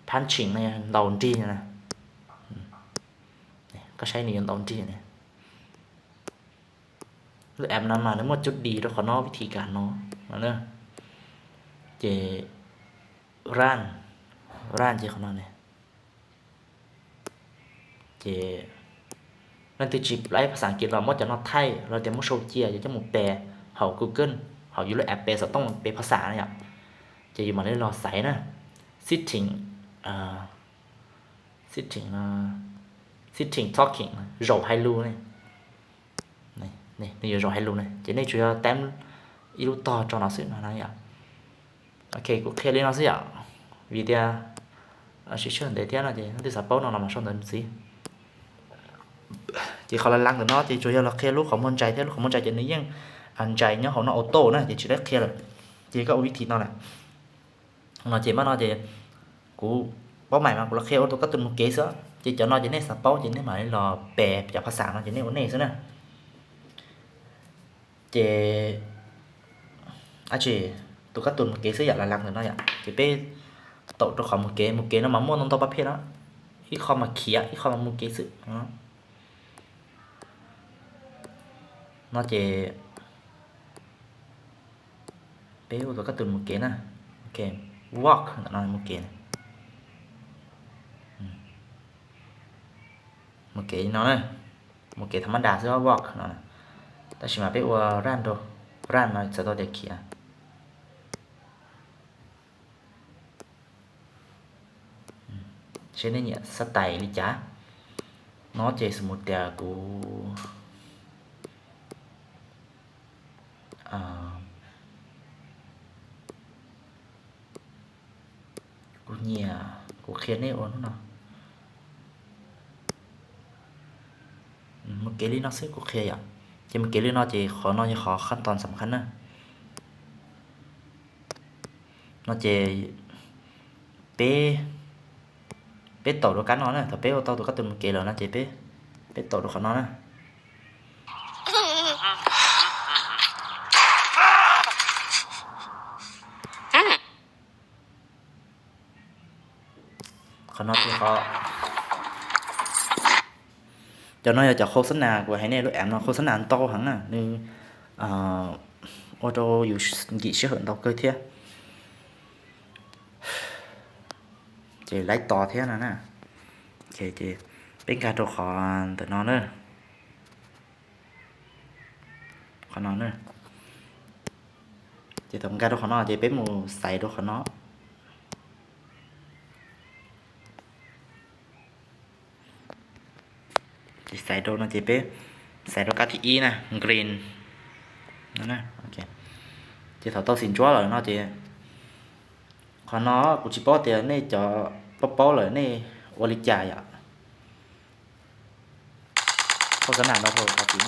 phab ntshis no ntaus nrig na. Koj saib nws yuav ntaus nrig ne. Lub app no mas nws muaj cub dis rau qhov no, vib thim kam no. Ces run, run ces qhov no ne. Ces leej twg tsis laib phas xas Askiv los muab cov no thaij los tias muab sau cia ces coj mus pes hauv Google, hauv yus lub app pes xov tooj pes phas xas na yom. Ces yus mam li los xaiv na. Sitting, sitting, sitting talking, zaum hais lus ne. Nws yuav zaum hais lus ne, ces nej tsuas yog teeb ib lub tog tso no xwb no yom. Ok, kuv qhia li no xwb yom, vim tias sib sab ntev thiab no ces leej twg xav paub no los mas sau ntawd ntxiv. Ces qhov la laj ntawm no ces tsuas yog los qhia lub qhov muag ntsais thiab, lub qhov muag ntsais ces nws yeej ntsais nyob hauv no auto na, ces tsis tau qhia lawm. Ces koj ua vib thim no lawm. No ces npaj no ces kuv paub maim mas kuv los qhia ua tus kab tus mus kev xwb, ces cov no ces nej xav paub ces nej mam li los pes cov phas xas no ces nej ua nej xwb na. Ces dab tsi, tus kab tus mus kev xwb yom, la laj ntawm no yom, ces peb taum rau qhov mus kev, mus kev no mas muaj ntau ntau pab phem no, ib qho mas khiav, ib qho mas mus kev xwb. No ces peb ua tus kab tus mus kev na. Ok, walk ntawm no mus kev, mus kev no na, mus kev tham ma das xwb, walk no. Tab sis mas peb ua run rau, run no txhais tau tias khiav. Seb nej nyiam xab tais li cas. No ces xws mus tias kuv Nyiam kuv qhia nej ua hnub no. Mus kev li no xwb kuv qhia yom. Ces mus kev li no ces qhov no yog qhov khab toos xam khab na. No ces peb, peb taum rau kab no na, thaum peb ua tau tus kab tus mus kev lawm no ces peb, peb taum rau qhov no na. Qhov no ces qhov, cov no yog cov khos xab nas kuv hais nej, lub app no khos xab nas ntau heev na, nws ua rau yus nkim sij hawm ntau kawg thiab. Ces laib tos thiab no na. Ces peb nkag rau qhov ntawm no na. Qhov no na. Ces thaum nkag rau qhov no ces peb mus xaiv rau qhov no. Ces xaiv rau no ces peb xaiv rau kab thib ib na, green. Ces thaum tau xim ntsuab lawm no ces qhov no kuv tsis paub tias nej cov paub paub lawm nej ua li cas yom. Khos xab nas ntau dhau qhov tid.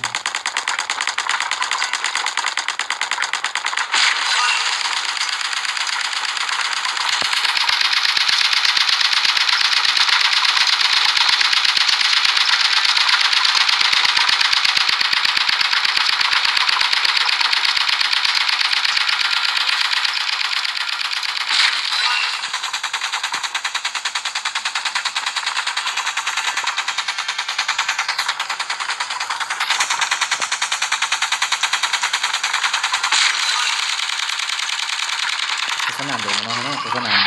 Khos xab nas ntawm no na, khos xab nas.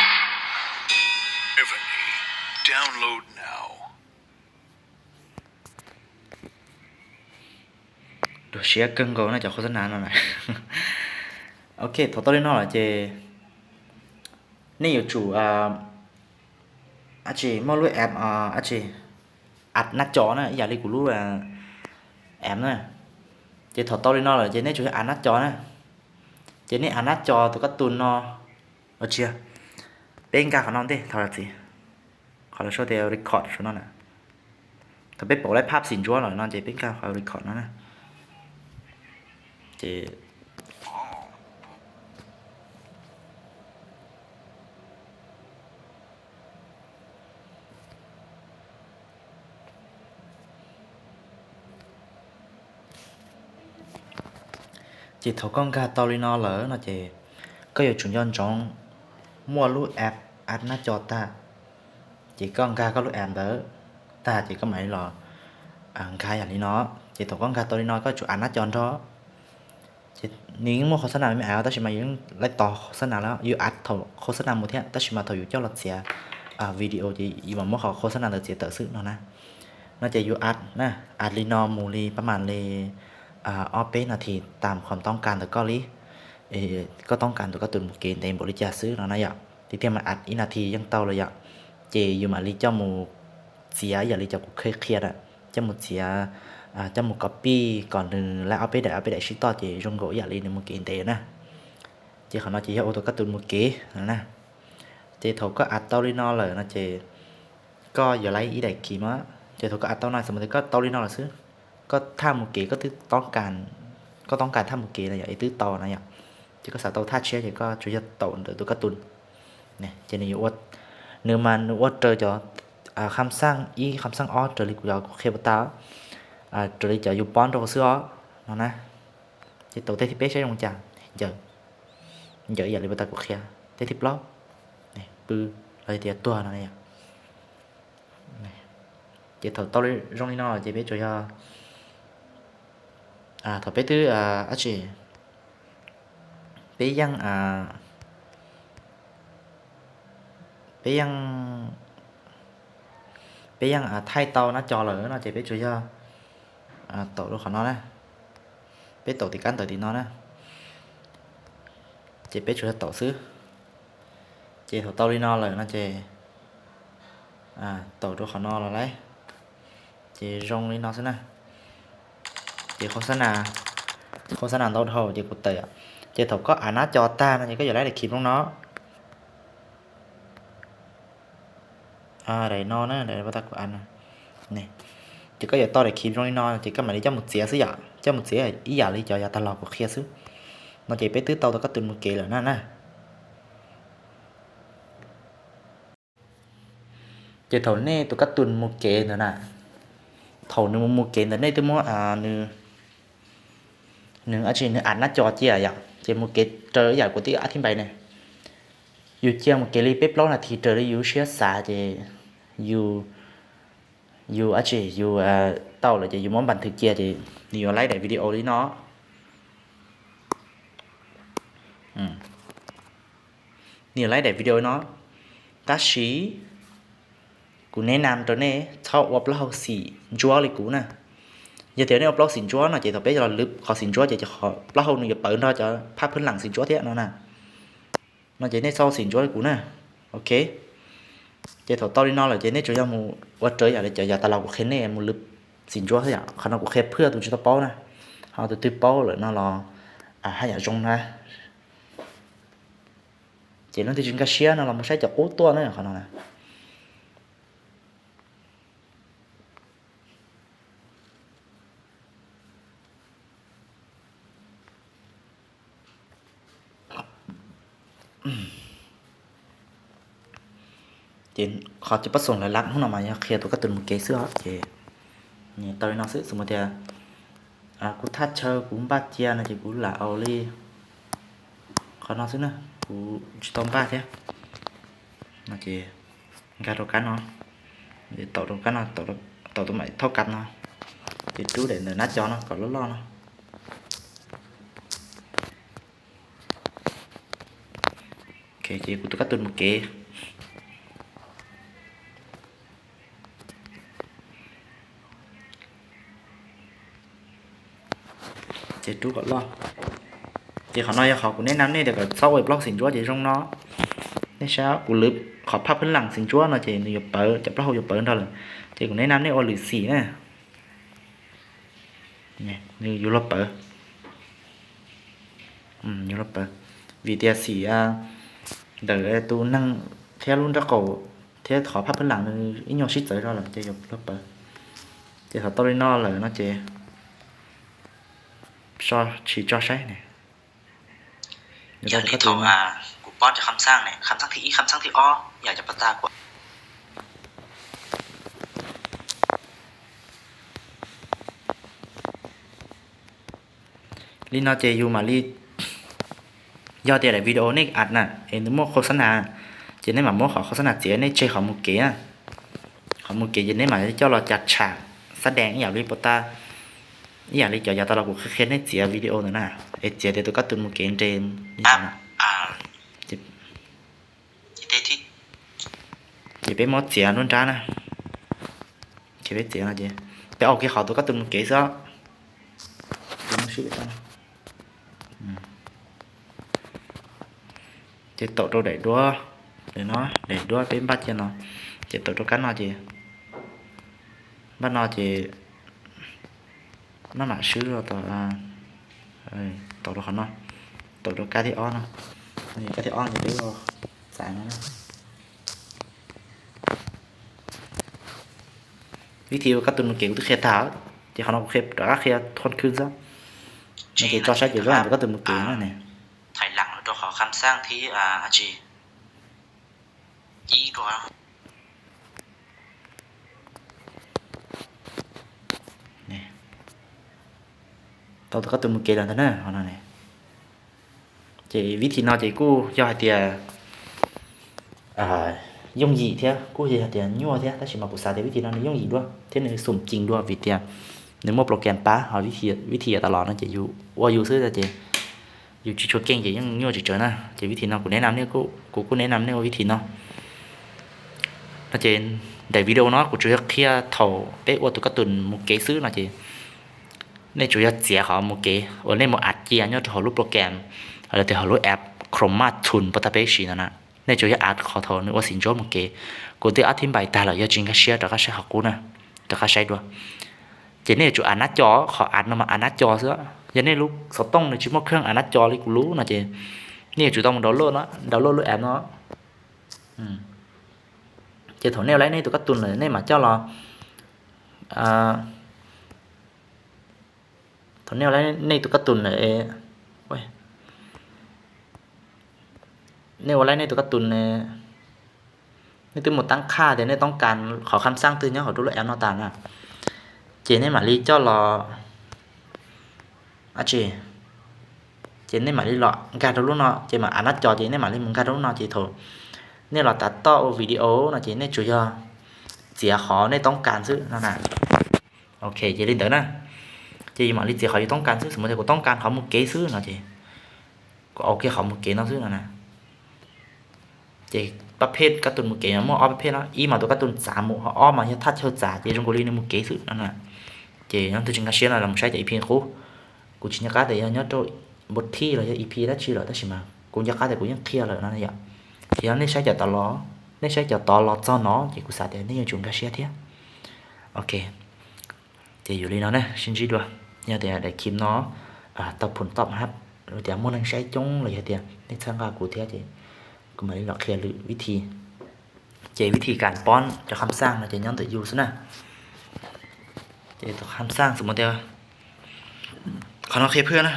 Download now. Rau siab kawg nkaus na cov khos xab nas no na. Ok, thaum tau li no lawm ces nej yuav tsum dab tsi muaj lub app dab tsi, app nab co na, ib yam li kuv lub app na. Ces thaum tau li no lawm ces nej tsum yog app nab co na. Ces nej app nab co tus kab tus no, tsis yog, peb nkag qhov no ntej thaum txiv, qhov lawv sau tias record saum no na. Thaum peb pauv laib phab xim ntsuab lawm no ces peb nkag qhov record no na. Ces Ces thaum koj nkag tau li no lawm no ces koj yuav tsum nco ntsoov muaj lub app, app nab co tag. Ces koj nkag koj lub app ntawd tag ces koj mam li los nkag yam li no. Ces thaum koj nkag tau li no koj tsum app nab co nrog. Ces nws yeej muaj khos xab nas me me tab sis mas yus yeej laib tos khos xab nas lawm, yus app thaum khos xab nas mus thiab, tab sis mas thaum yus coj los txiav video ces yus mam muab qhov khos xab nas ntawd txiav tawm xwb no na. No ces yus app na, app li no mus li pab mam li ob peb nas this tam qhov toob kas ntawm koj li. Koj toob kas ntawm koj tus mus kev ntev npaum li cas xwb no na yom. Tiag tiag mas app ib nas this yeej tau lawm yom. Ces yus mam li coj mus txiav ib yam li cov kuv qhia qhia na, coj mus txiav, coj mus copy kom nws laib ob peb daim ob peb daim sib toj ces zoo nkaus ib yam li nws mus kev ntev na. Ces qhov no ces yog ua tus kab tus mus kev na. Ces thaum koj app tau li no lawm no ces koj yuav laib ib daim kis mas, ces thaum koj app tau no xam mas tias koj tau li no lawm xwb, koj thaj mus kev koj twb toob kas, koj toob kas thaj mus kev no yom, es twb tau na yom. Ces koj xav tau thaj tshiab ces koj tsuas yog taum ntawm tus kab tus. Ces nws yuav ua, nws mas nws ua raws cov kham xaj ib kham xaj ob raws li kuv cov kuv qhia puas tau, raws li cov yus pom rau xwb os no na. Ces taum tej thib peb saib zoo li cas, ncaws, ncaws ib yam li puas tau kuv qhia. Tej thib plaub, pw, los yog tias tuag no yom. Ces thaum tau zoo li no ces peb tsuas yog, thaum peb twb, dab tsi, peb yeej, peb yeej, peb yeej thaij tau nab co lawm no ces peb tsuas yog taum rau qhov no na. Peb taum tim kab ntawv tim no na. Ces peb tsuas yog taum xwb. Ces thaum tau li no lawm no ces taum rau qhov no los lauj. Ces zoo li no xwb na. Ces khos xab nas, khos xab nas ntau dhau ces kuv tawm. Ces thaum koj app nab co tag no ces koj yuav laib daim khi plooj no. Daim no na, daim pab tag kuv a, ces koj yuav tau daim khiv zoo li no ces koj mam li coj mus txiav xwb yom, coj mus txiav ib yam li cov yav tag los kuv qhia xwb. No ces peb twb tau tau koj tus mus kev lawm na na. Ces thaum nej tus kab tus mus kev ntawd na, thaum nws mus mus kev ntawd nej twb muab nws, nws ab tsi, nws av nab co cia yom, ces mus kev raws ib yam kuv twb ab thib npai ne. Yus cia mus kev li peb plaub nas this raws li yus siab xav ces yus, yus ab tsi, yus tau lawm ces yus muab npas thwm cia ces nws yuav laib daim video li no. Nws yuav laib daim video no, tab sis kuv neb nam rau nej txhob ua plaub hau xim ntsuab li kuv na. Yog tias nej ua plaub hau xim ntsuab no ces thaum peb los lwv qhov xim ntsuab ces cov plaub hau nws yuav pawv nrog cov phaj phwb lam xim ntsuab thiab no na. No ces nej txhob ua xim ntsuab li kuv na. Ok. Ces thaum tau li no lawm ces nej tsuas yog mus ua raws yam li cov yav tas los kuv qhia nej mus lwv xim ntsuab xwb yom. Qhov no kuv qhia phwj tus tsis tau paub na, ho tus twg paub lawm no los haj yam zoo na. Ces leej twg tsis nkag siab no los mus saib cov qub tuaj na qhov no na. Ces qhov cov pab xoom lawv lam hnub no mas yog qhia tus kab tus mus kev xwb os. Ces tau li no xwb, xws mus tias kuv thaj chaw kuv npaj cia no ces kuv lam ua li qhov no xwb na, kuv tsis tau npaj thiab. No ces nkag rau kab no, tau rau kab no, tau tus mam thauj kab no, ces rub daim ntawm nab cov no kom loj loj no. Ces kuv tus kab tus mus kev. Ces rub kom loj. Ces qhov no yog qhov kuv neb nam nej tias kom txhob ua plaub hau xim ntsuab ces zoo no. Nej saib kuv lwv qhov phaj phwb lam xim ntsuab no ces nws yuav pawv, cov plaub hau yuav pawv nrog lawm. Ces kuv neb nam nej ua lwm xim na. Nws yuav luag pawv, yuav luag pawv, vim tias xim ntawm tus neeg thiab lub nraub qaum thiab qhov phaj phwb lam nws ib nyuag sib txawv zog lawm ces yuav luag pawv. Ces thaum tau li no lawm no ces so tsis tso saib ne. Yog li thaum kuv pom cov kham xaj ne, kham xaj thib ib, kham xaj thib ob, yam cov pas tas kuv Li no ces yus mam li, yog tias daim video nej ad na es nws muaj khau xab nas, ces nej mam muab qhov khau xab nas txiav, nej tseg qhov mus kev na. Qhov mus kev ces nej mam coj los cas tsham xab dees ib yam li pov tas, ib yam li cov yav tas los kuv qhia qhia nej txiav video ntawd na, es txiav tias tus kab tus mus kev nres li ntawd na. Ces peb muab txiav nruab nrab na. Ces peb txiav no ces peb ua kiag qhov tus kab tus mus kev xwb. Ces taum rau daim duab, no daim duab peb npaj cia no, ces taum rau kab no ces, npaj no ces maj mam swb, taum rau qhov no, taum rau kab thib ob no, kab thib ob ces peb ua txais no. Vib thib ua kab tus mus kev kuv twb qhia tag, ces qhov no kuv qhia rov qab qhia thoob khwb xwb. No ces tso saib ces zoo li tus kab tus mus kev no ne. Thaim lam rau qhov kham xaj thib, tsis, ib rau tau tus kab tus mus kev los ntag na, qhov no ne. Ces vib thib no ces kuj yog hais tias yooj yim thiab kuj yog hais tias nyuaj thiab, tab sis mas kuv xav tias vib thib no nws yooj yim dua thiab nws xum cees dua vim tias nws muaj program pab, ho vib thib yav tas los no ces yus ua yus xwb ces yus tsis tshua keej ces yeej nyuaj tsis tsawg na. Ces vib thib no kuv neb nam nej, kuv kuj neb nam nej ua vib thib no. No ces daim video no kuv tsuas yog qhia thaum peb ua tus kab tus mus kev xwb no ces nej tsuas yog txiav qhov mus kev uas nej mus ad cia nyob rau hauv lub program, los tias hauv lub app Chroma Tool pab tag peb siv no na. Nej tsuas yog ad qhov thaum nws ua xim ntsuab mus kev. Kuv twb ad thib npai tag lawm, yog tsis nkag siab rov qab saib qhov qub na, rov qab saib dua. Ces nej yuav tsum ad nab co, qhov ad no mas ad nab co xwb. Yog nej lub xov tooj nws tsis muaj kheej ad nab co li kuv lub no ces nej yuav tsum tau mus download no, download lub app no. Ces thaum nej ua laib nej tus kab tus lawm nej mam coj los, thaum nej ua laib nej tus kab tus lawm, nej ua laib nej tus kab tus, nej twb mus tab qhaj tias nej toob kas qhov kham xaj twg nyob hauv rau lub app no tas na, ces nej mam li coj los, ces nej mam li los nkag rau lub no ces mam av nab co ces nej mam li mus nkag rau lub no ces thaum nej los tav toj ua video no ces nej tsuas yog txiav qhov nej toob kas xwb no na. Ok, ces li ntawd na, ces yus mam li txiav qhov yus toob kas xwb. Xws li tias kuv toob kas qhov mus kev xwb no ces kuv ua kiag qhov mus kev no xwb no na. Ces pab phej kab tus mus kev muaj ob pab phej no, ib mas tus kab tus txav mus, ho ob mas yog thaj chaw txav ces zoo nkaus li nws mus kev xwb no na. Ces nyob twg tsis nkag siab no los saib cov EP qub. Kuv tsis nco qab tias yog nyob rau npau thij los yog EP dab tsi lawm tab sis mas kuv nco qab tias kuv yeej qhia lawm no yom. Ces yog nej saib cov tod los, nej saib cov tod los txog no ces kuv xav tias nej yuav tsum nkag siab thiab. Ok, ces yus li no ne sib ntsib dua. Yog tias daim clip no tau phum tom hab, tias muaj neeg saib coob los yog tias nej txhawb nqa kuv thiab ces kuv mam li los qhia lwm vib thi. Ces vib thi kas pob cov kham xaj no ces nyob ntawm yus xwb na. Ces tus kham xaj xws li tias qhov no qhia phwj na,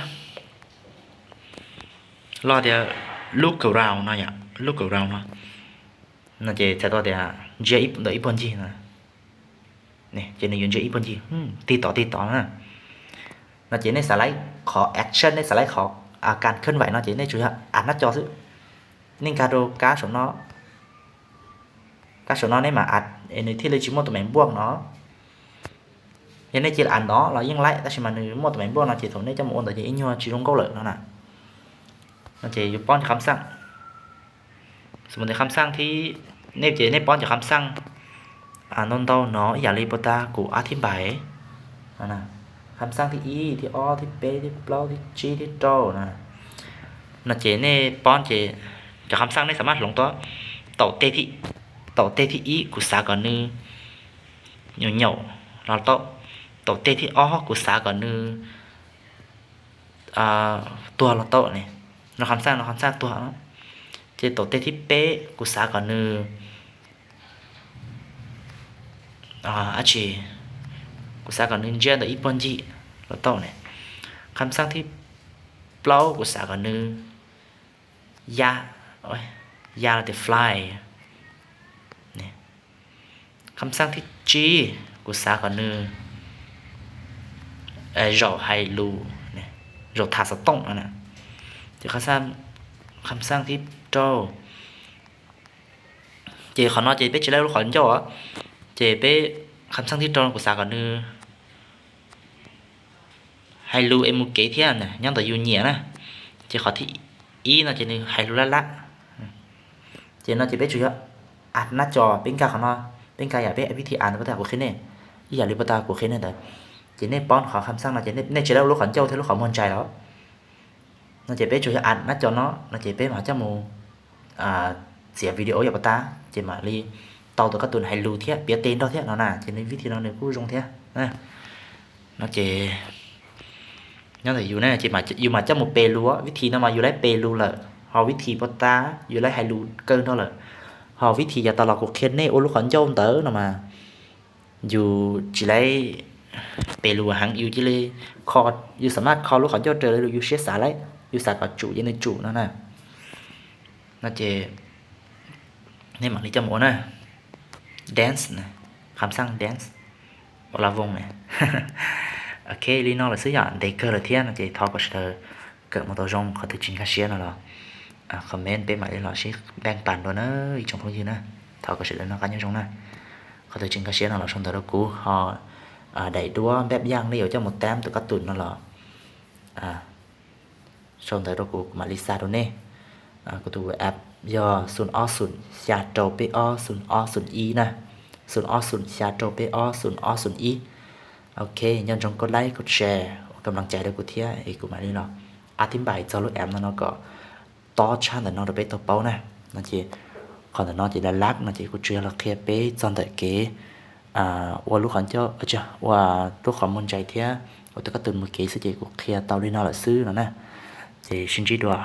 los tias look around no yom, look around no, no ces txhais tau tias ntsia ntawm ib puag ncig no, ces nws yuav ntsia ib puag ncig, tig tod tig tod na. No ces nej xav laib qhov action, nej xav laib qhov kas khab vais no ces nej tsuas yog av nab co xwb. Nej nkag rau kab saum no, kab saum no nej mam av, nws thiaj li tsis muaj tus me npuaj no. Yog nej cia li av no los yeej laib tab sis mas nws muaj tus me npuaj no ces thaum nej coj mus ua ntawd ces ib nyuag tsis zoo nkauj lawm no na. No ces yus pob cov kham xaj, xws li tias kham xaj thib, nej ces nej pob cov kham xaj ntau ntau no ib yam li puas tas kuv ab thib npais, kham xaj thib ib, thib ob, thib peb, thib plaub, thib tsib, thib rau na. No ces nej pob ces cov kham xaj nej xam maj hloov tau, taum tej thib ib kuv xav kom nws nyaum nyaum los tau, taum tej thib ob kuv xav kom nws tuag los tau ne. No kham xaj, no kham xaj tuag. Ces taum tej thib peb kuv xav kom nws dab tsi, kuv xav kom nws ntsia ntawm ib puag ncig los tau ne. Kham xaj thib plaub kuv xav kom nws ya, ya los tias fly. Kham xaj thib tsib kuv xav kom nws zaum hais lus, zaum tham xov tooj no. Ces kham xaj thib rau, ces qhov no ces peb tsis laib lub qhov ncauj, ces peb, kham xaj thib rau kuv xav kom nws hais lus es mus kev thiab nyob ntawm yus nyiam na. Ces qhov thib ib no ces nws hais lus laj laj. Ces no ces peb tsuas yog av nab co, peb nkag qhov no, peb nkag yam peb vib thi av ntawd puas tas kuv qhia nej, ib yam li puas tas kuv qhia nej ntawd. Ces nej pob qhov kham xaj no ces nej tsis laib lub qhov ncauj thiab lub qhov muag ntsais los. No ces peb tsuas yog av nab co no, no ces peb mam coj mus txiav video yam puas tas ces mam li tau tus kab tus hais lus thiab piav tes nrog thiab no na, ces nws vib thi no nws kuj zoo thiab. No ces nyob ntawm yus ne ces yus mam coj mus pe lus, vib thi no mas yus laib pe lus lawm, ho vib thi puas tas yus laib hais lus kawg nrog lawm. Ho vib thi yav tas los kuv qhia nej ua lub qhov ncauj ntawd no mas yus tsis laib pe lus heev, yus cia li kho, yus xam maj kho lub qhov ncauj raws li yus siab xav laib, yus xav kom tsum ces nws tsum no na. No ces nej mam li coj mus ua na. Dance, kham xaj dance, ua la voos ne. Ok, li no lawm xwb yom, ntev kawg lawm thiab no ces thov kom sawv daws kawm mus tau zoo, qhov twg tsis nkag siab no los comment peb mam li los sib npeej pas dua na ib tsoom phooj ywg na. Thov kom sawv daws noj qab nyob zoo na. Qhov twg tsis nkag siab no los sau ntawv rau kuv, ho daim duab npab yaj nej yuav coj mus tab tus kab tus no los sau ntawv rau kuv, kuv mam li xa rau nej. Kuv tus WhatsApp yog xoom ob xoom xya rau peb ob xoom ob xoom ib na. Xoom ob xoom xya rau peb ob xoom ob xoom ib. Ok, nco ntsoov kov like kov share ua kam laj cai rau kuv thiab es kuv mam li los ab thib npais txog lub app no no kom tob tshaj ntawm no rau peb tau paub na. No ces qhov ntawm no ces laj laj no ces kuv tsuas yog los qhia peb txog ntawm kev ua lub qhov ncauj, ua lub qhov muag ntsais thiab ua tus kab tus mus kev xwb ces kuv qhia tau li no lawm xwb no na. Ces sib ntsib dua.